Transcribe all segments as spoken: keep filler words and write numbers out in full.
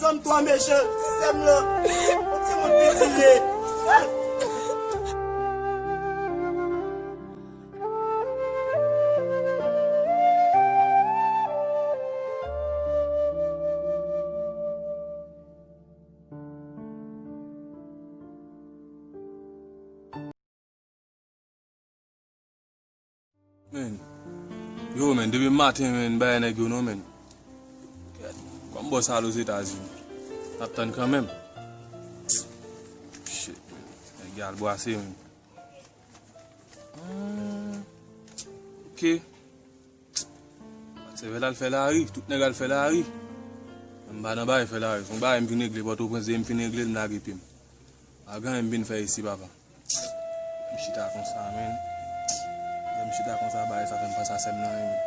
Fanm twò mechan, sistèm lan, yon timoun piti l ye. Men, yo, men, depi maten, men, bagay nèg yo non, men. Kòm bòs al Ozetazini, n ap tann kanmenm. Shit, men, nèg yo al bwase, men. Hmm, ok. Sèvèl al fè lari, tout nèg al fè lari. M pa nan bagay fè lari. Se yon bagay m vin regle Pòtoprens, depi m fin regle l, m lage pye m. Pa gen anyen m vin fè isi, papa. M chita konsa, men. Lè m chita konsa, bagay sa fè m panse a sè m nan, men.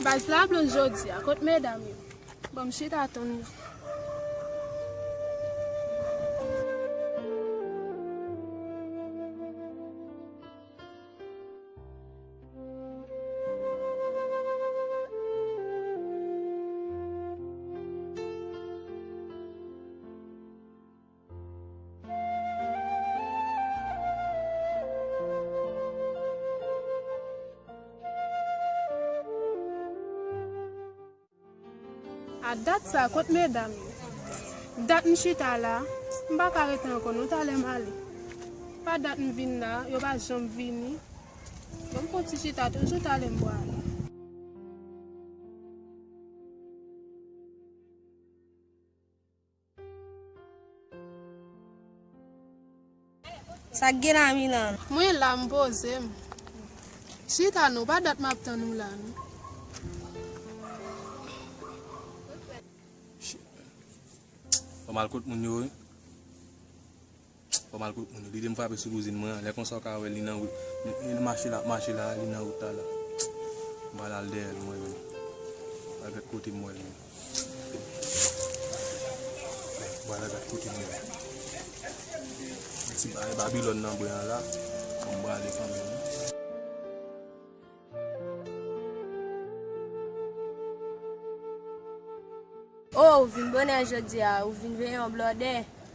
Baz la blonn jodi a, kot medam yo? Ban m chita tann yo. A dat sa, kot medam yo? Dat m chita la, m pa ka rete ankò non, talè m ale. Pa dat m vin la, yo pa janm vini. Bon, m fon ti chita toujou, talè m pwale. Sa k gen la, Milan? Mwen la, m poze m. Chita non, pa dat m ap tann ou la non. Fò m al kot moun yo, wi. Fò m al kot moun yo. Lide m frape sou kouzin mwen an. Lè konsa w ka wè li nan wout. Li, li mache la, mache la, li nan wout la la. M pral al dèyè l mwen menm. Al gad kote m wè l menm. M pral al gad kote m wè l. Ti bagay Babilòn nan bwen an la. Fò m prale kanmenm. Oh, ou vin bonè jodi a, ou vin veye yon blòdè.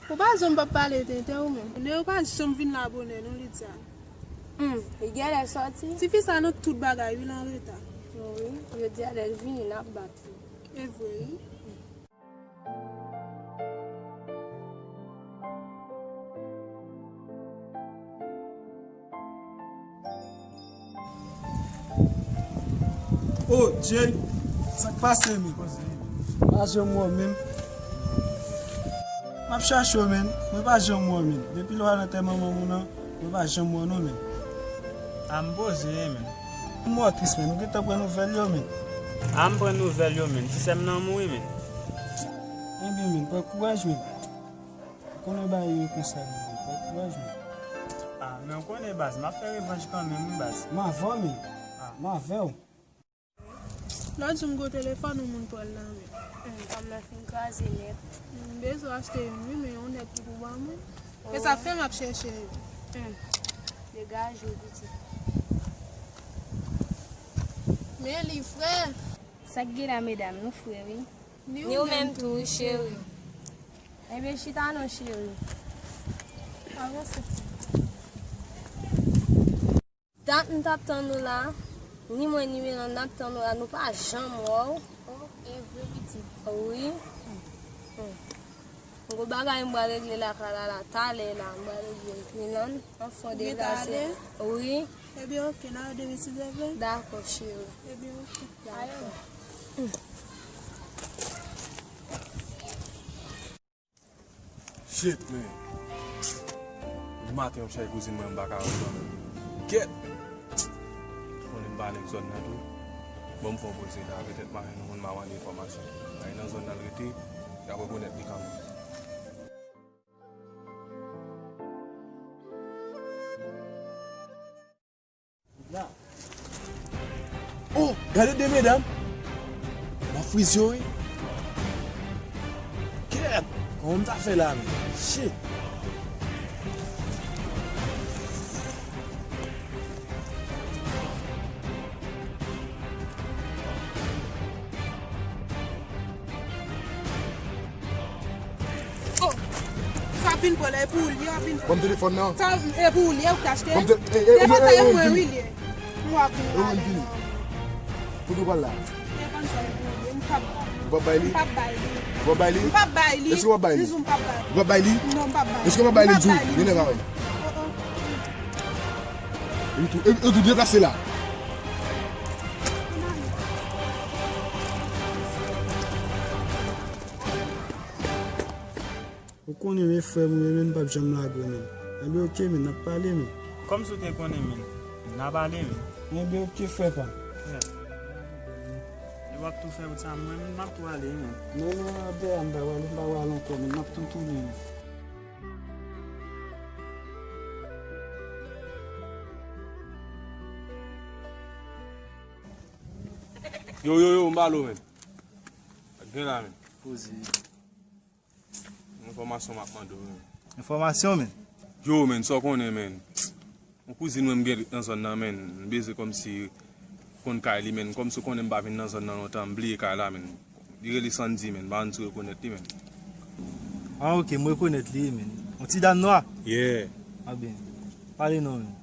Ou pa janm p ap pale tenten ou menm. Nèg yo pa janm vin la bonè non, Lydia. Hmm, li genlè sòti. Tifi sa nan tout bagay wi, l anreta. Wi, jodi a lè l vini, n ap bat li. E vre wi. Oh, Jay, sa k pase menm? Pa janm wè w menm. M ap chache w menm, mwen pa janm wè w menm. Depi lè w al nan tè manman w nan, mwen pa janm wè w non menm. A m poze ye menm. M wè w tris menm, ou gentan pran nouvèl yo menm. A m pran nouvèl yo menm, ti sè m nan mouri menm. Ebyen menm, pran kouraj menm. Ou konnen bagay yo konsa menm, pran kouraj menm. A, men w konnen baz, m ap fè revanj kanmenm wi baz. M avè w menm. A. M avè w. Lòt jou m gen yon telefòn yon moun pran l nan men m. Hmm, fanm nan fin kraze nèt. M bezwen achte youn wi, men yon nèt ki pou ban mwen. E sa fè m ap chèche youn. Hmm. Degaje w pitit. Men li frè. Sa k gen la medam, nou frè wi. Ni ou menm tou wi cheri. Ebyen chita non cheri. Avanse. Dat m t ap tann ou la, ni mwen ni Milan n ap tann ou la, nou pa janm wè w. Oh, e vre pitit. Wi. Hmm. M gon bagay m pral regle lakay la, la, talè la, m pral regle l. Milan, an fon deplase. Wi. Ebyen, oke, n a demen si Dye vle. Dakò, cheri. Ebyen, oke. Dakò. Hmm. Shit, man. Depi maten, m ap chache kouzin mwen, m pa ka wè l. Kèt! Konnen m pa nèg zòn nan tou. Bon, m fè yon poze la, petèt maten nou konn m a mande enfòmasyon. Ay nan zòn nan l rete, y ap rekonèt li kanmenm. Oh, gade de medam. M ap friz yo, wi. Kèt! Kòman m ta fè la, men? Shit! Vin pran l, e pou ou l ye, w ap vin pran. Ban m telefòn nan. Sa, e pou ou l ye, ou k achte. Ban m te-, e, e, telefòn sa, e mwen wi l ye. Mwen ap vin pale non. Kote w pral la? Telefòn sa, e pou ou l ye, m p ap bay. Ou p ap bay li? M p ap bay li. Ou p ap bay li? M p ap bay li. Èske w p ap bay li? Jis ou m p ap bay li. Ou p ap bay li? Non, m p ap bay li. Èske m ap bay li, m ap di w? Vin avè m. Oh, oh. Epi tou, epi tou deplase la. Ou konnen men frè m, men m p ap janm lage w, men. Enben, oke, men, n ap pale, men. Kòmsi w te konnen, men. N a pale, men. Enben, oke, frè pa m. Frè. E w ap tou fè wout sa, mwen, men, m ap tou ale, men. Non, non, Abdè, m pa pale, m pa pale ankò, men. M ap tou tounen, men. Yo, yo, yo, m ba lo, men. Gen la, men. Poze. Enfòmasyon m ap mande w, men. Enfòmasyon, men? Yo, men, sa w konnen, men. Yon kouzin mwen m gen nan zòn nan, men. M bezwen kòmsi konn kay li, men. Kòmsi w konnen m pa vin nan zòn nan lontan, m bliye kay la, men. Li rele Sandy, men. M pa konn si w rekonèt li, men. Ah, ok, m rekonèt li, men. Yon ti dam nwa? Yeah. Ah, ben. Pale non, men.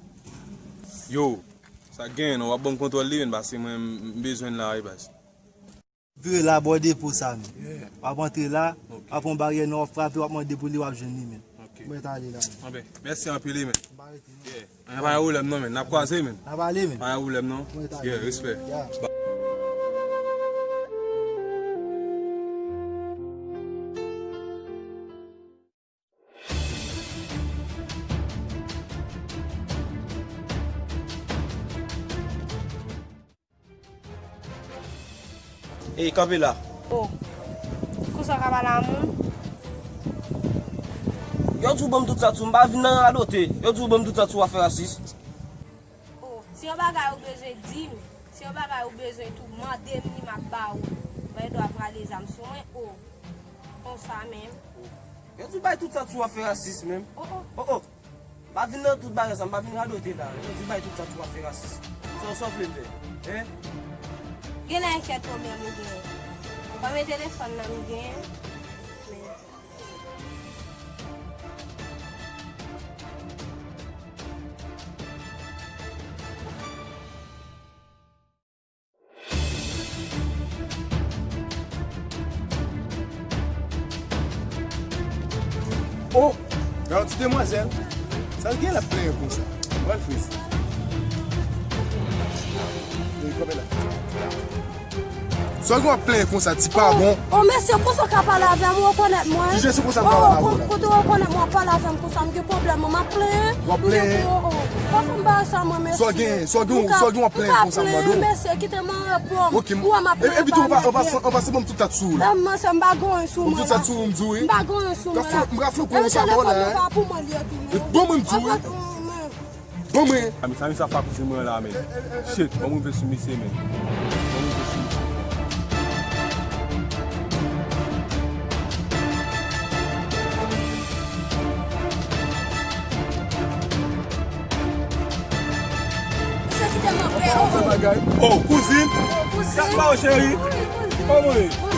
Yo, sa k genyen non, w ap ban m kontwòl li, men, paske mwen, m, m bezwen l la, wi, baz. Antre la, bò depo sa, men. Yeah. W ap antre la, ok, w ap pran baryè nwa, w ap frape, w ap mande pou li, w ap jwenn li, men. Ok. Mwen t ale la, men. Anben, mèsi anpil, wi, men. M pa rete, non. Yeah. Anyen pa gen pwoblèm, non, men. N ap kwaze, men. N ap ale, men. Pa gen pwoblèm, non. Mwen t ale. Yeah, respè. Ba- Ey, kanpe la. Oh. Konsa w ka pale a moun? Yo di w ban m tout sa tou, m pa vin nan radote. Yo di w ban m tout sa tou, w ap fè rasis. Oh, si yon bagay ou bezwen, di m. Si yon bagay ou bezwen tou, mande m, ni m ap ba ou. Mwen dwa prale zam sou mwen, oh. Konsa menm. Yo di w bay tout sa tou, w ap fè rasis menm. Oh, oh. Oh, oh. Pa vin nan tout bagay sa, m pa vin radote la. Yo di w bay tout sa tou, w ap fè rasis. Sa w, sa w vle fè? Hein? Genlè enkyèt pwoblèm ou genyen. Konbyen telefòn nan m genyen? Men. Oh! Gade yon ti demwazèl. Sa l gen l ap plenyen konsa? Mwen fè sa. Ey, kanpe la. Sa w gen w ap plenyen konsa, ti pa bon? Oh, mesye, konsa w ka pale avè m, ou rekonèt mwen? Kijan se konsa m ka pale avè w la? Oh, kote w rekonèt mwen, w ap pale avè m konsa, m gen pwoblèm, mwen, m ap plenyen? W ap plenyen? Oh, oh. Pa fè m bagay sa, mwen, mesye. Sa w gen, sa w gen, sa w gen w ap plenyen konsa, m mande w? Mesye, kite m an repo m. Ok, m... Ou wè m ap plenyen pa m byen. An pase, ban m tout sa sou ou la. Mesye, m pa gen anyen sou mwen la. Ban m tout sa sou ou, m di w, wi. M pa gen anyen sou mwen la. M ka fè, m ka fè w konnen sa bon la, hein. Telefòn nan pa pou mwen li ye tou, non. Ban mwen, m di w, wi. Ban mwen. Ban mwen. Ami, sa, sa fè kouzin mwen la, men. Shit, ban mwen rive sou misye, men. Ban mwen rive sou misye. Misye kite m anpè, oh. Oh, kouzin. Oh, kouzin. Sa k pa w, cheri? Wi, kouzin. Kòman w ye?